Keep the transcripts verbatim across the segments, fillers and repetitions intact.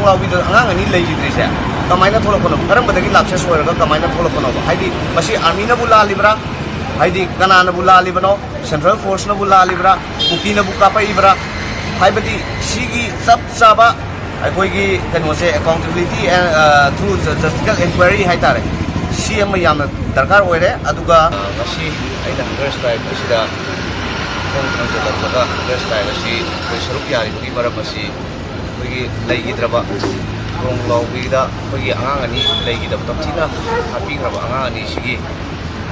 ꯂꯥꯎꯕꯤꯗ ꯑꯉꯥꯡ ꯑꯅꯤ ꯂꯩꯈꯤꯗ꯭ꯔꯤꯁꯦ ꯀꯃꯥꯏꯅ ꯊꯣꯛꯂꯛꯄꯅꯣ? ꯀꯔꯝꯕꯗꯒꯤ ꯂꯥꯞꯁꯦꯁ ꯑꯣꯏꯔꯒ ꯀꯃꯥꯏꯅ ꯊꯣꯛꯂꯛꯄꯅꯣꯕ? ꯍꯥꯏꯗꯤ ꯃꯁꯤ ꯑꯥꯔꯃꯤꯅꯕꯨ ꯂꯥꯜꯂꯤꯕ꯭ꯔꯥ? ꯍꯥꯏꯗꯤ ꯀꯅꯥꯅꯕꯨ ꯂꯥꯜꯂꯤꯕꯅꯣ? ꯁꯦꯟꯇ꯭ꯔꯦꯜ ꯐꯣꯔꯁꯅꯕꯨ ꯂꯥꯜꯂꯤꯕ꯭ꯔꯥ? ꯀꯨꯀꯤꯅꯕꯨ ꯀꯥꯞꯄꯛꯏꯕ꯭ꯔꯥ? ꯍꯥꯏꯕꯗꯤ ꯁꯤꯒꯤ ꯆꯞ ꯆꯥꯕ ꯑꯩꯈꯣꯏꯒꯤ ꯀꯩꯅꯣꯁꯦ, accountability and, ꯑ, through justical inquiry ꯍꯥꯏꯇꯥꯔꯦ, ꯁꯤ ꯑꯃ ꯌꯥꯝꯅ ꯗꯔꯀꯥꯔ ꯑꯣꯏꯔꯦ꯫ ꯑꯗꯨꯒ, ꯑ, ꯉꯁꯤ ꯑꯩꯅ ꯍꯪꯒꯔ ꯁ꯭ꯇ꯭ꯔꯥꯏꯛ ꯑꯁꯤꯗ ꯈꯣꯡ ꯊꯥꯡꯖꯤꯜꯂꯛꯄꯒ ꯍꯪꯒꯔ ꯁ꯭ꯇ꯭ꯔꯥꯏꯛ ꯑꯁꯤ ꯑꯩꯈꯣꯏ ꯁꯔꯨꯛ ꯌꯥꯔꯤꯕꯒꯤ ꯃꯔꯝ ꯑꯁꯤ ꯑꯩꯈꯣꯏꯒꯤ ꯂꯩꯈꯤꯗ꯭ꯔꯕ ꯈꯣꯡ ꯂꯥꯎꯕꯤꯗ ꯑꯩꯈꯣꯏꯒꯤ ꯑꯉꯥꯡ ꯑꯅꯤ ꯂꯩꯈꯤꯗꯕ, ꯇꯝꯊꯤꯅ ꯍꯥꯠꯄꯤꯈ꯭ꯔꯕ ꯑꯉꯥꯡ ꯑꯅꯤꯁꯤꯒꯤ,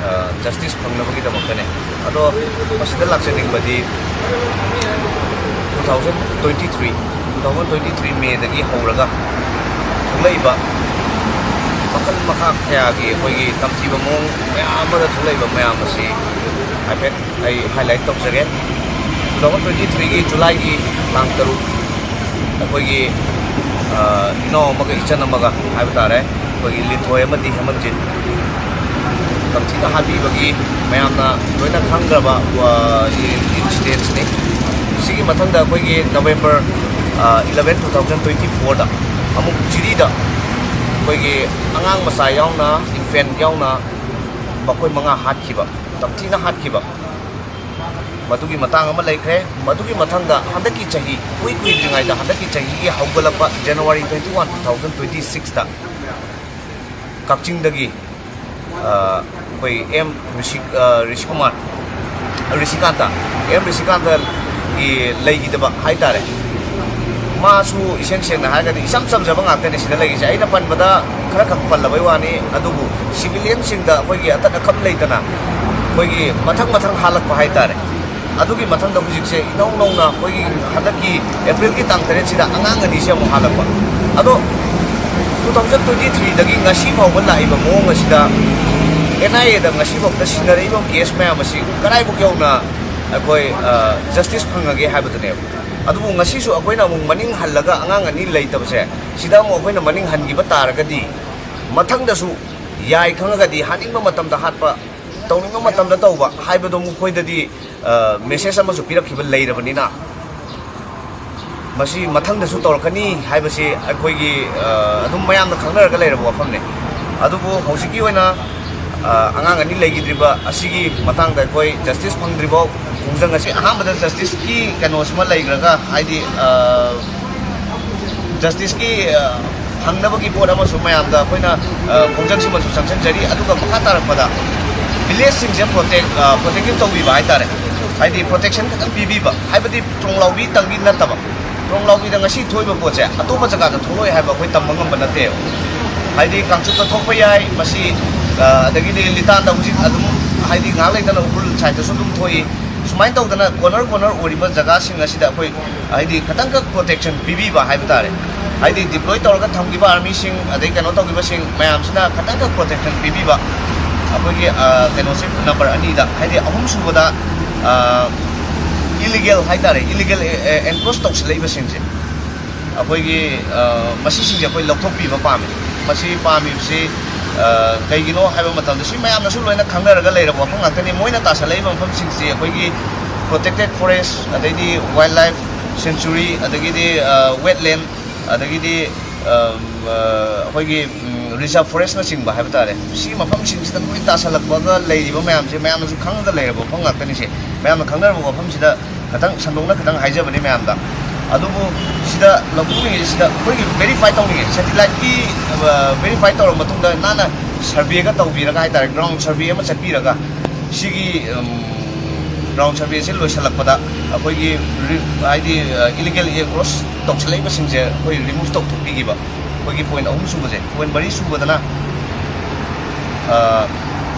ꯑ, ꯖꯁꯇꯤꯁ ꯐꯪꯅꯕꯒꯤꯗꯃꯛꯇꯅꯦ꯫ ꯑꯗꯣ ꯃꯁꯤꯗ ꯂꯥꯛꯆꯅꯤꯡꯕꯗꯤ two thousand twenty three, two thousand twenty three ꯃꯦꯗꯒꯤ ꯍꯧꯔꯒ ꯊꯣꯛꯂꯛꯏꯕ ꯃꯈꯜ ꯃꯈꯥ ꯀꯌꯥꯒꯤ ꯑꯩꯈꯣꯏꯒꯤ ꯇꯝꯊꯤꯕ ꯃꯑꯣꯡ ꯃꯌꯥꯝ ꯑꯃꯗ ꯊꯣꯛꯂꯛꯏꯕ ꯃꯌꯥꯝ ꯑꯁꯤ ꯍꯥꯏꯐꯦꯠ ꯑꯩ ꯍꯥꯏꯂꯥꯏꯠ ꯇꯧꯖꯒꯦ꯫ Two thousand twenty threeꯒꯤ ꯖꯨꯂꯥꯏꯒꯤ ꯇꯥꯡ ꯇꯔꯨꯛ ꯑꯩꯈꯣꯏꯒꯤ, ꯑ, ꯏꯅꯥꯎ ꯑꯃꯒ ꯏꯆꯟ ꯑꯃꯒ ꯍꯥꯏꯕ ꯇꯥꯔꯦ, ꯑꯩꯈꯣꯏꯒꯤ ꯂꯤꯟꯊꯣꯏ ꯑꯃꯗꯤ ꯍꯦꯃꯟꯖꯤꯠ ꯇꯝꯊꯤꯅ ꯍꯥꯠꯄꯤꯕꯒꯤ ꯃꯌꯥꯝꯅ ꯂꯣꯏꯅ ꯈꯪꯈ꯭ꯔꯕ, ꯑ, ꯏꯟꯁꯤꯗꯦꯟꯁꯅꯤ꯫ ꯁꯤꯒꯤ ꯃꯊꯪꯗ ꯑꯩꯈꯣꯏꯒꯤ ꯅꯕꯦꯝꯕꯔ, ꯑ, eleven two thousand twenty fourꯗ ꯑꯃꯨꯛ ꯖꯤꯔꯤꯗ ꯑꯩꯈꯣꯏꯒꯤ ꯑꯉꯥꯡ ꯃꯆꯥ ꯌꯥꯎꯅ, ꯏꯟꯐꯦꯟ ꯌꯥꯎꯅ ꯃꯈꯣꯏ ꯃꯉꯥ ꯍꯥꯠꯈꯤꯕ, ꯇꯝꯊꯤꯅ ꯍꯥꯠꯈꯤꯕ, ꯃꯗꯨꯒꯤ ꯃꯇꯥꯡ ꯑꯃ ꯂꯩꯈ꯭ꯔꯦ꯫ ꯃꯗꯨꯒꯤ ꯃꯊꯪꯗ ꯍꯟꯗꯛꯀꯤ ꯆꯍꯤ, ꯀꯨꯏ ꯀꯨꯏꯗ꯭ꯔꯤꯉꯩꯗ ꯍꯟꯗꯛꯀꯤ ꯆꯍꯤꯒꯤ ꯍꯧꯒꯠꯂꯛꯄ January twenty one, two thousand twenty sixꯇ ꯀꯛꯆꯤꯡꯗꯒꯤ, ꯑ, ꯑꯩꯈꯣꯏ ꯑꯦꯝ ꯔꯤꯁꯤ-, ꯑ, ꯔꯤꯁꯤꯀꯨꯃꯥꯔ, ꯔꯤꯁꯤꯀꯥꯟꯇ, ꯑꯦꯝ ꯔꯤꯁꯤꯀꯥꯟꯇꯒꯤ ꯂꯩꯈꯤꯗꯕ ꯍꯥꯏꯇꯥꯔꯦ꯫ ꯃꯥꯁꯨ ꯏꯁꯦꯡ ꯁꯦꯡꯅ ꯍꯥꯏꯔꯒꯗꯤ ꯏꯆꯝ ꯆꯝꯖꯕ ꯉꯥꯛꯇꯅꯦ ꯁꯤꯗ ꯂꯩꯔꯤꯁꯦ꯫ ꯑꯩꯅ ꯄꯟꯕꯗ ꯈꯔ ꯈꯛ ꯄꯜꯂꯕꯩ ꯋꯥꯅꯤ, ꯑꯗꯨꯕꯨ ꯁꯤꯚꯤꯂꯤꯌꯟꯁꯤꯡꯗ ꯑꯩꯈꯣꯏꯒꯤ ꯑꯇꯠ ꯑꯈꯝ ꯂꯩꯇꯅ ꯑꯩꯈꯣꯏꯒꯤ ꯃꯊꯪ ꯃꯊꯪ ꯍꯥꯠꯂꯛꯄ ꯍꯥꯏꯇꯥꯔꯦ꯫ ꯑꯗꯨꯒꯤ ꯃꯊꯪꯗ ꯍꯧꯖꯤꯛꯁꯦ ꯏꯅꯧ ꯅꯧꯅ ꯑꯩꯈꯣꯏꯒꯤ ꯍꯟꯗꯛꯀꯤ ꯑꯦꯄ꯭ꯔꯤꯜꯒꯤ ꯇꯥꯡ ꯇꯔꯦꯠꯁꯤꯗ ꯑꯉꯥꯡ ꯑꯅꯤꯁꯦ ꯑꯃꯨꯛ ꯍꯥꯠꯂꯛꯄ꯫ ꯑꯗꯣ two thousand twenty threeꯗꯒꯤ ꯉꯁꯤ ꯐꯥꯎꯕ ꯂꯥꯛꯏꯕ ꯃꯑꯣꯡ ꯑꯁꯤꯗ NIAꯗ ꯉꯁꯤ ꯐꯥꯎꯕꯗ ꯁꯤꯟꯅꯔꯛꯏꯕ ꯀꯦꯁ ꯃꯌꯥꯝ ꯑꯁꯤ ꯀꯗꯥꯏꯐꯥꯎ ꯌꯧꯅ ꯑꯩꯈꯣꯏ, ꯑ, ꯖꯁꯇꯤꯁ ꯐꯪꯉꯒꯦ ꯍꯥꯏꯕꯗꯨꯅꯦꯕ꯫ ꯑꯗꯨꯕꯨ ꯉꯁꯤꯁꯨ ꯑꯩꯈꯣꯏꯅ ꯑꯃꯨꯛ ꯃꯅꯤꯡ ꯍꯜꯂꯒ ꯑꯉꯥꯡ ꯑꯅꯤ ꯂꯩꯇꯕꯁꯦ, ꯁꯤꯗ ꯑꯃꯨꯛ ꯑꯩꯈꯣꯏꯅ ꯃꯅꯤꯡ ꯍꯟꯈꯤꯕ ꯇꯥꯔꯒꯗꯤ ꯃꯊꯪꯗꯁꯨ ꯌꯥꯏ ꯈꯪꯉꯒꯗꯤ ꯍꯥꯠꯅꯤꯡꯕ ꯃꯇꯝꯗ ꯍꯥꯠꯄ, ꯇꯧꯅꯤꯡꯕ ꯃꯇꯝꯗ ꯇꯧꯕ ꯍꯥꯏꯕꯗꯣ ꯃꯈꯣꯏꯗꯗꯤ, ꯑ, ꯃꯦꯁꯦꯖ ꯑꯃꯁꯨ ꯄꯤꯔꯛꯈꯤꯕ ꯂꯩꯔꯕꯅꯤꯅ, ꯃꯁꯤ ꯃꯊꯪꯗꯁꯨ ꯇꯧꯔꯛꯀꯅꯤ ꯍꯥꯏꯕꯁꯤ ꯑꯩꯈꯣꯏꯒꯤ, ꯑ, ꯑꯗꯨꯝ ꯃꯌꯥꯝꯅ ꯈꯪꯅꯔꯒ ꯂꯩꯔꯕ ꯋꯥꯐꯝꯅꯤ꯫ ꯑꯗꯨꯕꯨ ꯍꯧꯖꯤꯛꯀꯤ ꯑꯣꯏꯅ, ꯑ, ꯑꯉꯥꯡ ꯑꯅꯤ ꯂꯩꯈꯤꯗ꯭ꯔꯤꯕ ꯑꯁꯤꯒꯤ ꯃꯇꯥꯡꯗ ꯑꯩꯈꯣꯏ ꯖꯁꯇꯤꯁ ꯐꯪꯗ꯭ꯔꯤꯐꯥꯎ ꯈꯣꯡꯖꯪ ꯑꯁꯤ ꯑꯍꯥꯟꯕꯗ ꯖꯁꯇꯤꯁꯀꯤ ꯀꯩꯅꯣꯁꯤꯃ ꯂꯩꯈ꯭ꯔꯒ, ꯍꯥꯏꯗꯤ, ꯑ, ꯖꯁꯇꯤꯁꯀꯤ, ꯑ, ꯐꯪꯅꯕꯒꯤ ꯄꯣꯠ ꯑꯃꯁꯨ ꯃꯌꯥꯝꯗ ꯑꯩꯈꯣꯏꯅ, ꯑ, ꯈꯣꯡꯖꯪꯁꯤꯃꯁꯨ ꯆꯪꯁꯤꯟꯖꯔꯤ꯫ ꯑꯗꯨꯒ ꯃꯈꯥ ꯇꯥꯔꯛꯄꯗ ꯚꯤꯂꯦꯖꯁꯤꯡꯁꯦ ꯄ꯭ꯔꯣꯇꯦꯛ, ꯑ, ꯄ꯭ꯔꯣꯇꯦꯛꯇꯤꯞ ꯇꯧꯕꯤꯕ ꯍꯥꯏꯇꯥꯔꯦ, ꯍꯥꯏꯗꯤ ꯄ꯭ꯔꯣꯇꯦꯛꯁꯟ ꯈꯤꯇꯪ ꯄꯤꯕꯤꯕ, ꯍꯥꯏꯕꯗꯤ ꯇ꯭ꯔꯣꯡꯂꯥꯎꯕꯤꯇꯪꯒꯤ ꯅꯠꯇꯕ, ꯇ꯭ꯔꯣꯡꯂꯥꯎꯕꯤꯗ ꯉꯁꯤ ꯊꯣꯛꯏꯕ ꯄꯣꯠꯁꯦ ꯑꯇꯣꯞꯄ ꯖꯒꯥꯗ ꯊꯣꯛꯂꯛꯑꯣꯏ ꯍꯥꯏꯕ ꯑꯩꯈꯣꯏ ꯇꯝꯕ ꯉꯝꯕ ꯅꯠꯇꯦꯕ꯫ ꯍꯥꯏꯗꯤ ꯀꯥꯡꯆꯨꯞꯇ ꯊꯣꯛꯄ ꯌꯥꯏ ꯃꯁꯤ, ꯑ, ꯑꯗꯒꯤꯗꯤ ꯂꯤꯇꯥꯟꯗ ꯍꯧꯖꯤꯛ ꯑꯗꯨꯝ, ꯍꯥꯏꯗꯤ ꯉꯥꯏꯍꯥꯛ ꯂꯩꯇꯅ ꯎꯈ꯭ꯔꯨꯜ ꯁꯥꯏꯠꯇꯁꯨ ꯑꯗꯨꯝ ꯊꯣꯛꯏ꯫ ꯁꯨꯃꯥꯏꯅ ꯇꯧꯗꯅ ꯀꯣꯔꯅꯔ ꯀꯣꯔꯅꯔ ꯑꯣꯏꯔꯤꯕ ꯖꯒꯥꯁꯤꯡ ꯑꯁꯤꯗ ꯑꯩꯈꯣꯏ ꯍꯥꯏꯗꯤ ꯈꯤꯇꯪꯈꯛ ꯄ꯭ꯔꯣꯇꯦꯛꯁꯟ ꯄꯤꯕꯤꯕ ꯍꯥꯏꯕ ꯇꯥꯔꯦ꯫ ꯍꯥꯏꯗꯤ ꯗꯤꯄ꯭ꯂꯣꯏ ꯇꯧꯔꯒ ꯊꯝꯈꯤꯕ ꯑꯥꯔꯃꯤꯁꯤꯡ, ꯑꯗꯩ ꯀꯩꯅꯣ ꯇꯧꯈꯤꯕꯁꯤꯡ ꯃꯌꯥꯝꯁꯤꯅ ꯈꯤꯇꯪꯈꯛ ꯄ꯭ꯔꯣꯇꯦꯛꯁꯟ ꯄꯤꯕꯤꯕ꯫ ꯑꯩꯈꯣꯏꯒꯤ, ꯑ, ꯀꯩꯅꯣꯁꯦ ꯅꯝꯕꯔ ꯑꯅꯤꯗ, ꯍꯥꯏꯗꯤ ꯑꯍꯨꯝꯁꯨꯕꯗ, ꯑ, ꯏꯂꯤꯒꯦꯜ ꯍꯥꯏꯇꯥꯔꯦ, ꯏꯂꯤꯒꯦꯜ ꯑꯦꯟꯀ꯭ꯔꯣꯁ ꯇꯧꯁꯤꯜꯂꯛꯏꯕꯁꯤꯡꯁꯦ, ꯑꯩꯈꯣꯏꯒꯤ, ꯑ, ꯃꯁꯤꯁꯤꯡꯁꯦ ꯑꯩꯈꯣꯏ ꯂꯧꯊꯣꯛꯄꯤꯕ ꯄꯥꯝꯃꯤ꯫ ꯃꯁꯤ ꯄꯥꯝꯃꯤꯕꯁꯤ, ꯑ, ꯀꯩꯒꯤꯅꯣ ꯍꯥꯏꯕ ꯃꯇꯝꯗ ꯁꯤ ꯃꯌꯥꯝꯅꯁꯨ ꯂꯣꯏꯅ ꯈꯪꯅꯔꯒ ꯂꯩꯔꯕ ꯋꯥꯐꯝ ꯉꯥꯛꯇꯅꯤ꯫ ꯃꯣꯏꯅ ꯇꯥꯁꯜꯂꯛꯏꯕ ꯃꯐꯝꯁꯤꯡꯁꯤ ꯑꯩꯈꯣꯏꯒꯤ ꯄ꯭ꯔꯣꯇꯦꯛꯇꯦꯠ ꯐꯣꯔꯦꯁ, ꯑꯗꯩꯗꯤ ꯋꯥꯏꯜ ꯂꯥꯏꯐ ꯁꯦꯡꯆꯨꯔꯤ, ꯑꯗꯒꯤꯗꯤ, ꯑ, ꯋꯦꯠꯂꯦꯟ, ꯑꯗꯒꯤꯗꯤ, ꯑ, ꯑ, ꯑꯩꯈꯣꯏꯒꯤ, ꯎꯝ, ꯔꯤꯖꯥꯔꯚ ꯐꯣꯔꯦꯁꯅꯆꯤꯡꯕ ꯍꯥꯏꯕ ꯇꯥꯔꯦ꯫ ꯁꯤ ꯃꯐꯝꯁꯤꯡꯁꯤꯗ ꯂꯣꯏ ꯇꯥꯁꯜꯂꯛꯄꯒ ꯂꯩꯔꯤꯕ ꯃꯌꯥꯝꯁꯦ ꯃꯌꯥꯝꯅꯁꯨ ꯈꯪꯉꯒ ꯂꯩꯔꯕ ꯋꯥꯐꯝ ꯉꯥꯛꯇꯅꯤꯁꯦ꯫ ꯃꯌꯥꯝꯅ ꯈꯪꯅꯔꯕ ꯋꯥꯐꯝꯁꯤꯗ ꯈꯤꯇꯪ ꯁꯟꯗꯣꯛꯅ ꯈꯤꯇꯪ ꯍꯥꯏꯖꯕꯅꯤ ꯃꯌꯥꯝꯗ꯫ ꯑꯗꯨꯕꯨ ꯁꯤꯗ ꯂꯧꯊꯣꯛꯅꯤꯡꯉꯤꯁꯦ, ꯁꯤꯗ ꯑꯩꯈꯣꯏꯒꯤ ꯚꯦꯔꯤꯐꯥꯏ ꯇꯧꯅꯤꯡꯉꯦ, ꯁꯦꯇꯤꯂꯥꯏꯠꯀꯤ, ꯑ, ꯚꯦꯔꯤꯐꯥꯏ ꯇꯧꯔꯕ ꯃꯇꯨꯡꯗ ꯅꯥꯟꯅ ꯁꯔꯚꯦꯒ ꯇꯧꯕꯤꯔꯒ ꯍꯥꯏꯇꯥꯔꯦ, ꯒ꯭ꯔꯥꯎꯟ ꯁꯔꯚꯦ ꯑꯃ ꯆꯠꯄꯤꯔꯒ ꯁꯤꯒꯤ, ꯎꯝ, ꯒ꯭ꯔꯥꯎꯟ ꯁꯔꯚꯦꯁꯦ ꯂꯣꯏꯁꯤꯜꯂꯛꯄꯗ ꯑꯩꯈꯣꯏꯒꯤ ꯔꯤ-, ꯍꯥꯏꯗꯤ, ꯑ, ꯏꯂꯤꯒꯦꯜ ꯑꯦꯟꯀ꯭ꯔꯣꯁ ꯇꯧꯁꯜꯂꯛꯏꯕꯁꯤꯡꯁꯦ ꯑꯩꯈꯣꯏ ꯔꯤꯃꯨꯚ ꯇꯧꯊꯣꯛꯄꯤꯈꯤꯕ꯫ ꯑꯩꯈꯣꯏꯒꯤ ꯄꯣꯏꯟ ꯑꯍꯨꯝ ꯁꯨꯕꯁꯦ, ꯄꯣꯏꯟ ꯃꯔꯤ ꯁꯨꯕꯗꯅ, ꯑ,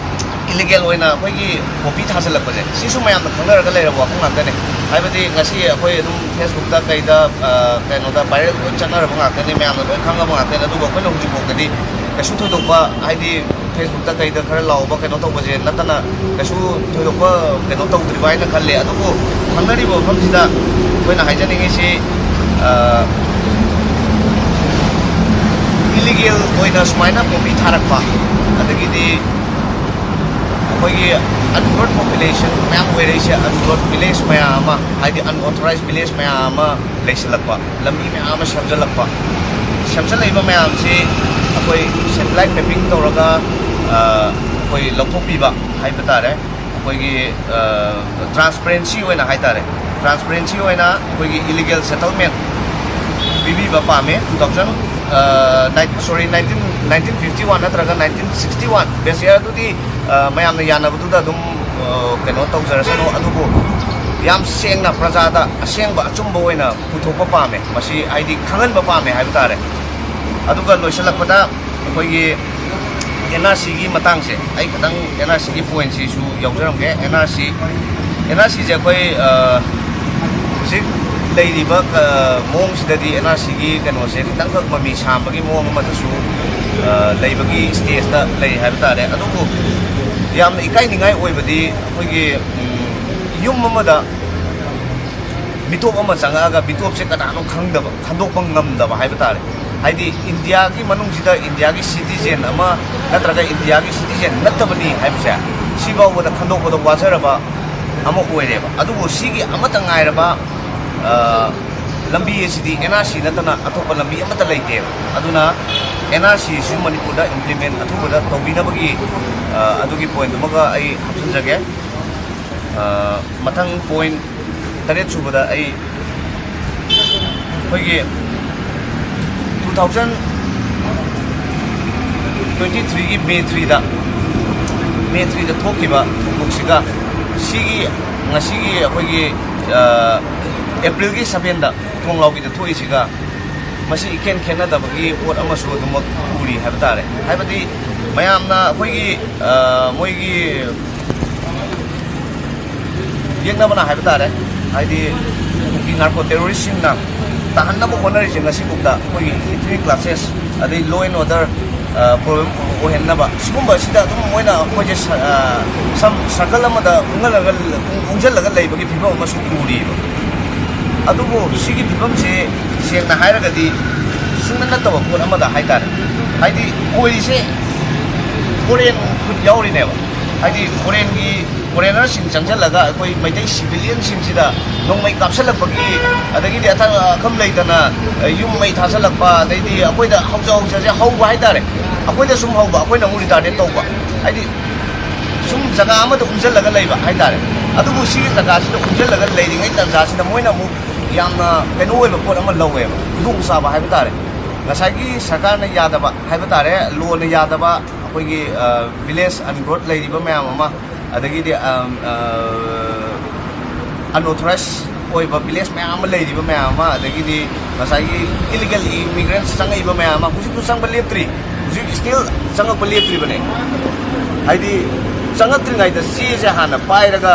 ꯏꯂꯤꯒꯦꯜ ꯑꯣꯏꯅ ꯑꯩꯈꯣꯏꯒꯤ ꯄꯣꯄꯤ ꯊꯥꯖꯤꯜꯂꯛꯄꯁꯦ, ꯁꯤꯁꯨ ꯃꯌꯥꯝꯅ ꯈꯪꯅꯔꯒ ꯂꯩꯔꯕ ꯋꯥꯐꯝ ꯉꯥꯛꯇꯅꯦ꯫ ꯍꯥꯏꯕꯗꯤ ꯉꯁꯤ ꯑꯩꯈꯣꯏ ꯑꯗꯨꯝ ꯐꯦꯁꯕꯨꯛꯇ ꯀꯩꯗ, ꯑ, ꯀꯩꯅꯣꯗ ꯚꯥꯏꯔꯦꯜ ꯂꯣꯏ ꯆꯠꯅꯔꯕ ꯉꯥꯛꯇꯅꯤ, ꯃꯌꯥꯝꯅ ꯂꯣꯏ ꯈꯪꯉꯕ ꯉꯥꯛꯇꯅꯤ꯫ ꯑꯗꯨꯕꯨ ꯑꯩꯈꯣꯏꯅ ꯍꯧꯖꯤꯛꯐꯥꯎꯗꯗꯤ ꯀꯩꯁꯨ ꯊꯣꯏꯗꯣꯛꯄ, ꯍꯥꯏꯗꯤ ꯐꯦꯁꯕꯨꯛꯇ ꯀꯩꯗ ꯈꯔ ꯂꯥꯎꯕ ꯀꯩꯅꯣ ꯇꯧꯕꯁꯦ ꯅꯠꯇꯅ ꯀꯩꯁꯨ ꯊꯣꯏꯗꯣꯛꯄ ꯀꯩꯅꯣ ꯇꯧꯗ꯭ꯔꯤꯕ ꯍꯥꯏꯅ ꯈꯜꯂꯦ꯫ ꯑꯗꯨꯕꯨ ꯈꯪꯅꯔꯤꯕ ꯃꯐꯝꯁꯤꯗ ꯑꯩꯈꯣꯏꯅ ꯍꯥꯏꯖꯅꯤꯡꯉꯤꯁꯤ, ꯑ, ꯏꯂꯤꯒꯦꯜ ꯑꯣꯏꯅ ꯁꯨꯃꯥꯏꯅ ꯄꯣꯄꯤ ꯊꯥꯔꯛꯄ, ꯑꯗꯒꯤꯗꯤ ꯑꯩꯈꯣꯏꯒꯤ ꯑꯟꯕ꯭ꯔꯣꯠ ꯄꯣꯄꯨꯂꯦꯁꯟ ꯃꯌꯥꯝ ꯑꯣꯏꯔꯛꯏꯁꯦ, ꯑꯟꯕ꯭ꯔꯣꯠ ꯚꯤꯂꯦꯖ ꯃꯌꯥꯝ ꯑꯃ, ꯍꯥꯏꯗꯤ ꯑꯟꯑꯣꯊꯣꯔꯥꯏꯁ ꯚꯤꯂꯦꯖ ꯃꯌꯥꯝ ꯑꯃ ꯂꯩꯁꯤꯜꯂꯛꯄ, ꯂꯝꯕꯤ ꯃꯌꯥꯝ ꯑꯃ ꯁꯦꯝꯖꯤꯜꯂꯛꯄ, ꯁꯦꯝꯖꯤꯜꯂꯛꯏꯕ ꯃꯌꯥꯝꯁꯤ ꯑꯩꯈꯣꯏ ꯁꯦꯇꯤꯂꯥꯏꯠ ꯃꯦꯞꯄꯤꯡ ꯇꯧꯔꯒ ꯑꯩꯈꯣꯏ ꯂꯧꯊꯣꯛꯄꯤꯕ ꯍꯥꯏꯕ ꯇꯥꯔꯦ꯫ ꯑꯩꯈꯣꯏꯒꯤ ꯇ꯭ꯔꯥꯟꯁꯄꯔꯦꯟꯁꯤ ꯑꯣꯏꯅ ꯍꯥꯏ ꯇꯥꯔꯦ, ꯇ꯭ꯔꯥꯟꯁꯄꯔꯦꯟꯁꯤ ꯑꯣꯏꯅ ꯑꯩꯈꯣꯏꯒꯤ ꯏꯂꯤꯒꯦꯜ ꯁꯦꯇꯜꯃꯦꯟ ꯄꯤꯕꯤꯕ ꯄꯥꯝꯃꯦ꯫ Two thousand, sorry, nineteen nineteen fifty one ꯅꯠꯇ꯭ꯔꯒ nineteen sixty one ꯕꯦꯁ ꯌꯔꯗꯨꯗꯤ ꯃꯌꯥꯝꯅ ꯌꯥꯅꯕꯗꯨꯗ ꯑꯗꯨꯝ ꯀꯩꯅꯣ ꯇꯧꯖꯔꯁꯅꯨ꯫ ꯑꯗꯨꯕꯨ ꯌꯥꯝ ꯁꯦꯡꯅ ꯄ꯭ꯔꯖꯥꯗ ꯑꯁꯦꯡꯕ ꯑꯆꯨꯝꯕ ꯑꯣꯏꯅ ꯄꯨꯊꯣꯛꯄ ꯄꯥꯝꯃꯦ, ꯃꯁꯤ ꯍꯥꯏꯗꯤ ꯈꯪꯍꯟꯕ ꯄꯥꯝꯃꯦ ꯍꯥꯏꯕ ꯇꯥꯔꯦ꯫ ꯑꯗꯨꯒ ꯂꯣꯏꯁꯤꯜꯂꯛꯄꯗ ꯑꯩꯈꯣꯏꯒꯤ ꯑꯦꯟ ꯑꯥꯔ ꯁꯤꯒꯤ ꯃꯇꯥꯡꯁꯦ, ꯑꯩ ꯈꯤꯇꯪ ꯑꯦꯟ ꯑꯥꯔ ꯁꯤꯒꯤ ꯄꯣꯏꯟꯁꯤꯁꯨ ꯌꯥꯎꯖꯔꯝꯒꯦ꯫ N R C, N R ꯁꯤꯁꯦ ꯑꯩꯈꯣꯏ ꯍꯧꯖꯤꯛ ꯂꯩꯔꯤꯕ ꯃꯑꯣꯡꯁꯤꯗꯗꯤ ꯑꯦꯟ ꯑꯥꯔ ꯁꯤꯒꯤ ꯀꯩꯅꯣꯁꯦ ꯈꯤꯇꯪꯈꯛ ꯃꯃꯤ ꯁꯥꯝꯕꯒꯤ ꯃꯑꯣꯡ ꯑꯃꯗꯁꯨ ꯂꯩꯕꯒꯤ ꯁ꯭ꯇꯦꯖꯇ ꯂꯩ ꯍꯥꯏꯕ ꯇꯥꯔꯦ꯫ ꯑꯗꯨꯕꯨ ꯌꯥꯝꯅ ꯏꯀꯥꯏꯅꯤꯡꯉꯥꯏ ꯑꯣꯏꯕꯗꯤ ꯑꯩꯈꯣꯏꯒꯤ ꯌꯨꯝ ꯑꯃꯗ ꯃꯤꯇꯣꯞ ꯑꯃ ꯆꯪꯉꯛꯑꯒ ꯃꯤꯇꯣꯞꯁꯦ ꯀꯅꯥꯅꯣ ꯈꯪꯗꯕ, ꯈꯟꯗꯣꯛꯄ ꯉꯝꯗꯕ ꯍꯥꯏꯕ ꯇꯥꯔꯦ꯫ ꯍꯥꯏꯗꯤ ꯏꯟꯗꯤꯌꯥꯒꯤ ꯃꯅꯨꯡꯁꯤꯗ ꯏꯟꯗꯤꯌꯥꯒꯤ ꯁꯤꯇꯤꯖꯦꯟ ꯑꯃ ꯅꯠꯇ꯭ꯔꯒ ꯏꯟꯗꯤꯌꯥꯒꯤ ꯁꯤꯇꯤꯖꯦꯟ ꯅꯠꯇꯕꯅꯤ ꯍꯥꯏꯕꯁꯦ ꯁꯤꯐꯥꯎꯕꯗ ꯈꯟꯗꯣꯛꯄꯗ ꯋꯥꯖꯔꯕ ꯑꯃ ꯑꯣꯏꯔꯦꯕ꯫ ꯑꯗꯨꯕꯨ ꯁꯤꯒꯤ ꯑꯃꯠꯇ ꯉꯥꯏꯔꯕ ꯂꯝꯕꯤ ꯑꯁꯤꯗꯤ ꯑꯦꯟ ꯑꯥꯔ ꯁꯤ ꯅꯠꯇꯅ ꯑꯇꯣꯞꯄ ꯂꯝꯕꯤ ꯑꯃꯠꯇ ꯂꯩꯇꯦꯕ꯫ ꯑꯗꯨꯅ ꯑꯦꯟ ꯑꯥꯔ ꯁꯤꯁꯨ ꯃꯅꯤꯄꯨꯔꯗ ꯏꯝꯄ꯭ꯂꯤꯃꯦꯟ ꯑꯊꯨꯕꯗ ꯇꯧꯕꯤꯅꯕꯒꯤ ꯑꯗꯨꯒꯤ ꯄꯣꯏꯟꯠ ꯑꯃꯒ ꯑꯩ ꯍꯥꯞꯆꯤꯟꯖꯒꯦ꯫ ꯃꯊꯪ ꯄꯣꯏꯟꯠ ꯇꯔꯦꯠ ꯁꯨꯕꯗ ꯑꯩ ꯑꯩꯈꯣꯏꯒꯤ two thousand twenty threeꯒꯤ May threeꯗ, May threeꯗ ꯊꯣꯛꯈꯤꯕ ꯊꯧꯗꯣꯛꯁꯤꯒ ꯁꯤꯒꯤ ꯉꯁꯤꯒꯤ ꯑꯩꯈꯣꯏꯒꯤ ꯑꯦꯄ꯭ꯔꯤꯜꯒꯤ sevenꯗ ꯊꯣꯡꯂꯥꯎꯕꯤꯗ ꯊꯣꯛꯏꯁꯤꯒ ꯃꯁꯤ ꯏꯈꯦꯟ ꯈꯦꯠꯅꯗꯕꯒꯤ ꯄꯣꯠ ꯑꯃꯁꯨ ꯑꯗꯨꯃꯛ ꯎꯔꯤ ꯍꯥꯏꯕ ꯇꯥꯔꯦ꯫ ꯍꯥꯏꯕꯗꯤ ꯃꯌꯥꯝꯅ ꯑꯩꯈꯣꯏꯒꯤ ꯃꯣꯏꯒꯤ ꯌꯦꯛꯅꯕꯅ ꯍꯥꯏꯕ ꯇꯥꯔꯦ꯫ ꯍꯥꯏꯗꯤ ꯀꯨꯀꯤ ꯅꯥꯔꯀꯣ ꯇꯦꯔꯣꯔꯤꯁꯁꯤꯡꯅ ꯇꯥꯍꯟꯅꯕ ꯍꯣꯠꯅꯔꯤꯁꯦ ꯉꯁꯤꯐꯥꯎꯗ ꯑꯩꯈꯣꯏꯒꯤ ꯏꯊꯅꯤꯛ ꯀ꯭ꯂꯥꯁꯦꯁ ꯑꯗꯩ law and order problem ꯑꯣꯏꯍꯟꯅꯕ ꯁꯤꯒꯨꯝꯕꯁꯤꯗ ꯑꯗꯨꯝ ꯃꯣꯏꯅ ꯑꯩꯈꯣꯏꯁꯦ ꯁꯝ ꯁꯔꯀꯜ ꯑꯃꯗ ꯎꯪꯍꯜꯂꯒ ꯎꯪꯁꯤꯜꯂꯒ ꯂꯩꯕꯒꯤ ꯐꯤꯕꯝ ꯑꯃꯁꯨ ꯎꯔꯤꯕ꯫ ꯑꯗꯨꯕꯨ ꯁꯤꯒꯤ ꯐꯤꯕꯝꯁꯦ ꯁꯦꯡꯅ ꯍꯥꯏꯔꯒꯗꯤ ꯁꯨꯡꯅ ꯅꯠꯇꯕ ꯄꯣꯠ ꯑꯃꯗ ꯍꯥꯏꯇꯥꯔꯦ꯫ ꯍꯥꯏꯗꯤ ꯑꯣꯏꯔꯤꯁꯦ ꯐꯣꯔꯦꯟ ꯈꯨꯠ ꯌꯥꯎꯔꯤꯅꯦꯕ꯫ ꯍꯥꯏꯗꯤ ꯐꯣꯔꯦꯟꯒꯤ ꯐꯣꯔꯦꯅꯔꯁꯤꯡ ꯆꯪꯁꯤꯜꯂꯒ ꯑꯩꯈꯣꯏ ꯃꯩꯇꯩ ꯁꯤꯚꯤꯂꯤꯌꯟꯁꯤꯡꯁꯤꯗ ꯅꯣꯡꯃꯩ ꯀꯥꯞꯁꯤꯜꯂꯛꯄꯒꯤ, ꯑꯗꯒꯤꯗꯤ ꯑꯊ- ꯑꯈꯝ ꯂꯩꯇꯅ ꯌꯨꯝ ꯃꯩ ꯊꯥꯖꯤꯜꯂꯛꯄ, ꯑꯗꯩꯗꯤ ꯑꯩꯈꯣꯏꯗ ꯍꯧꯖ ꯍꯧꯖꯁꯦ ꯍꯧꯕ ꯍꯥꯏꯇꯥꯔꯦ꯫ ꯑꯩꯈꯣꯏꯗ ꯁꯨꯝ ꯍꯧꯕ, ꯑꯩꯈꯣꯏꯅ ꯑꯃꯨꯛ ꯔꯤꯇꯥꯔꯗꯦꯠ ꯇꯧꯕ꯫ ꯍꯥꯏꯗꯤ ꯁꯨꯝ ꯖꯒꯥ ꯑꯃꯗ ꯎꯝꯁꯤꯜꯂꯒ ꯂꯩꯕ ꯍꯥꯏꯇꯥꯔꯦ꯫ ꯑꯗꯨꯕꯨ ꯁꯤꯒꯤ ꯖꯒꯥꯁꯤꯗ ꯎꯝꯁꯤꯜꯂꯒ ꯂꯩꯔꯤꯉꯩ ꯇꯥꯟꯖꯥꯁꯤꯗ ꯃꯣꯏꯅ ꯑꯃꯨꯛ ꯌꯥꯝꯅ ꯀꯩꯅꯣ ꯑꯣꯏꯕ ꯄꯣꯠ ꯑꯃ ꯂꯧꯋꯦꯕ, ꯈꯨꯗꯣꯡꯆꯥꯕ ꯍꯥꯏꯕ ꯇꯥꯔꯦ꯫ ꯉꯁꯥꯏꯒꯤ ꯁꯔꯀꯥꯔꯅ ꯌꯥꯗꯕ ꯍꯥꯏꯕ ꯇꯥꯔꯦ, ꯂꯣꯅ ꯌꯥꯗꯕ, ꯑꯩꯈꯣꯏꯒꯤ ꯚꯤꯂꯦꯖ ꯑꯟꯒ꯭ꯔꯣꯠ ꯂꯩꯔꯤꯕ ꯃꯌꯥꯝ ꯑꯃ, ꯑꯗꯒꯤꯗꯤ ꯑꯟꯑꯣꯊꯣꯔꯥꯏꯁ ꯑꯣꯏꯕ ꯚꯤꯂꯦꯖ ꯃꯌꯥꯝ ꯑꯃ ꯂꯩꯔꯤꯕ ꯃꯌꯥꯝ ꯑꯃ, ꯑꯗꯒꯤꯗꯤ ꯉꯁꯥꯏꯒꯤ ꯏꯂꯤꯒꯦꯜ ꯏꯃꯤꯒ꯭ꯔꯦꯟꯁ ꯆꯪꯉꯛꯏꯕ ꯃꯌꯥꯝ ꯑꯃ ꯍꯧꯖꯤꯛꯁꯨ ꯆꯪꯕ ꯂꯦꯞꯇ꯭ꯔꯤ꯫ ꯍꯧꯖꯤꯛ ꯁ꯭ꯇꯤꯜ ꯆꯪꯉꯛꯄ ꯂꯦꯞꯇ꯭ꯔꯤꯕꯅꯦ꯫ ꯍꯥꯏꯗꯤ ꯆꯪꯉꯛꯇ꯭ꯔꯤꯉꯩꯗ ꯆꯦꯁꯦ ꯍꯥꯟꯅ ꯄꯥꯏꯔꯒ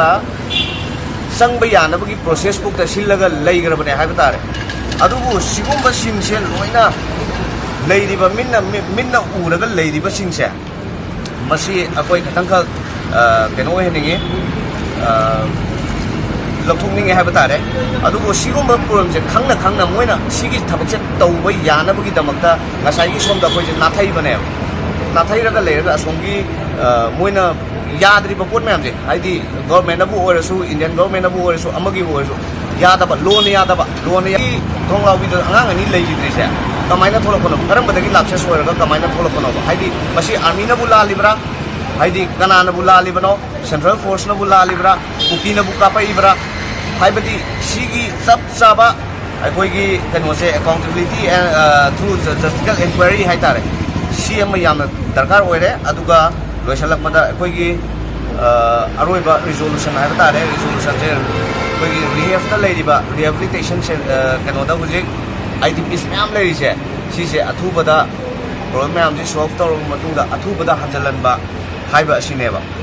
ꯆꯪꯕ ꯌꯥꯅꯕꯒꯤ ꯄ꯭ꯔꯣꯁꯦꯁ ꯐꯥꯎꯗ ꯁꯤꯜꯂꯒ ꯂꯩꯈ꯭ꯔꯕꯅꯦ ꯍꯥꯏꯕ ꯇꯥꯔꯦ꯫ ꯑꯗꯨꯕꯨ ꯁꯤꯒꯨꯝꯕꯁꯤꯡꯁꯦ ꯂꯣꯏꯅ ꯂꯩꯔꯤꯕ ꯃꯤꯠꯅ, ꯃꯤꯠꯅ ꯎꯔꯒ ꯂꯩꯔꯤꯕꯁꯤꯡꯁꯦ, ꯃꯁꯤ ꯑꯩꯈꯣꯏ ꯈꯤꯇꯪꯈꯛ, ꯑ, ꯀꯩꯅꯣ ꯑꯣꯏꯍꯟꯅꯤꯡꯉꯤ, ꯑ, ꯂꯧꯊꯣꯛꯅꯤꯡꯉꯤ ꯍꯥꯏꯕ ꯇꯥꯔꯦ꯫ ꯑꯗꯨꯕꯨ ꯁꯤꯒꯨꯝꯕ ꯄ꯭ꯔꯣꯕ꯭ꯂꯦꯝꯁꯦ ꯈꯪꯅ ꯈꯪꯅ ꯃꯣꯏꯅ ꯁꯤꯒꯤ ꯊꯕꯛꯁꯦ ꯇꯧꯕ ꯌꯥꯅꯕꯒꯤꯗꯃꯛꯇ ꯉꯁꯥꯏꯒꯤ ꯁꯣꯝꯗ ꯑꯩꯈꯣꯏꯁꯦ ꯅꯥꯊꯩꯕꯅꯦꯕ꯫ ꯅꯥꯊꯩꯔꯒ ꯂꯩꯔꯒ ꯑꯁꯣꯝꯒꯤ, ꯑ, ꯃꯣꯏꯅ ꯌꯥꯗ꯭ꯔꯤꯕ ꯄꯣꯠ ꯃꯌꯥꯝꯁꯦ, ꯍꯥꯏꯗꯤ ꯒꯣꯔꯃꯦꯟꯅꯕꯨ ꯑꯣꯏꯔꯁꯨ, ꯏꯟꯗꯤꯌꯟ ꯒꯣꯔꯃꯦꯟꯅꯕꯨ ꯑꯣꯏꯔꯁꯨ, ꯑꯃꯒꯤꯕꯨ ꯑꯣꯏꯔꯁꯨ, ꯌꯥꯗꯕ, ꯂꯣꯅ ꯌꯥꯗꯕ, ꯂꯣꯅ ꯌꯥ-, ꯊꯣꯡ ꯂꯥꯎꯕꯤꯗ ꯑꯉꯥꯡ ꯑꯅꯤ ꯂꯩꯈꯤꯗ꯭ꯔꯤꯁꯦ ꯀꯃꯥꯏꯅ ꯊꯣꯛꯂꯛꯄꯅꯣ? ꯀꯔꯝꯕꯗꯒꯤ ꯂꯥꯞꯁꯦꯁ ꯑꯣꯏꯔꯒ ꯀꯃꯥꯏꯅ ꯊꯣꯛꯂꯛꯄꯅꯣꯕ? ꯍꯥꯏꯗꯤ ꯃꯁꯤ ꯑꯥꯔꯃꯤꯅꯕꯨ ꯂꯥꯜꯂꯤꯕ꯭ꯔꯥ? ꯍꯥꯏꯗꯤ ꯀꯅꯥꯅꯕꯨ ꯂꯥꯜꯂꯤꯕꯅꯣ? ꯁꯦꯟꯇ꯭ꯔꯦꯜ ꯐꯣꯔꯁꯅꯕꯨ ꯂꯥꯜꯂꯤꯕ꯭ꯔꯥ? ꯀꯨꯀꯤꯅꯕꯨ ꯀꯥꯞꯄꯛꯏꯕ꯭ꯔꯥ? ꯍꯥꯏꯕꯗꯤ ꯁꯤꯒꯤ ꯆꯞ ꯆꯥꯕ ꯑꯩꯈꯣꯏꯒꯤ ꯀꯩꯅꯣꯁꯦ, accountability and, ꯑ, through ju-, justical inquiry ꯍꯥꯏꯇꯥꯔꯦ, ꯁꯤ ꯑꯃ ꯌꯥꯝꯅ ꯗꯔꯀꯥꯔ ꯑꯣꯏꯔꯦ꯫ ꯑꯗꯨꯒ ꯂꯣꯏꯁꯤꯜꯂꯛꯄꯗ ꯑꯩꯈꯣꯏꯒꯤ, ꯑ, ꯑꯔꯣꯏꯕ ꯔꯤꯖꯣꯂꯨꯁꯟ ꯍꯥꯏꯕ ꯇꯥꯔꯦ, ꯔꯤꯖꯣꯂꯨꯁꯟꯁꯦ ꯑꯩꯈꯣꯏꯒꯤ ꯔꯤꯍꯦꯞꯇ ꯂꯩꯔꯤꯕ, ꯔꯤꯍꯦꯕꯤꯂꯤꯇꯦꯁꯟ ꯁꯦꯟ-, ꯑ, ꯀꯩꯅꯣꯗ ꯍꯧꯖꯤꯛ ꯑꯥꯏ ꯗꯤ ꯄꯤꯁ ꯃꯌꯥꯝ ꯂꯩꯔꯤꯁꯦ, ꯁꯤꯁꯦ ꯑꯊꯨꯕꯗ ꯄ꯭ꯔꯣꯕ꯭ꯂꯦꯝ ꯃꯌꯥꯝꯁꯤ ꯁꯣꯜꯕ ꯇꯧꯔꯕ ꯃꯇꯨꯡꯗ ꯑꯊꯨꯕꯗ ꯍꯟꯖꯤꯜꯍꯟꯕ ꯍꯥꯏꯕ ꯑꯁꯤꯅꯦꯕ꯫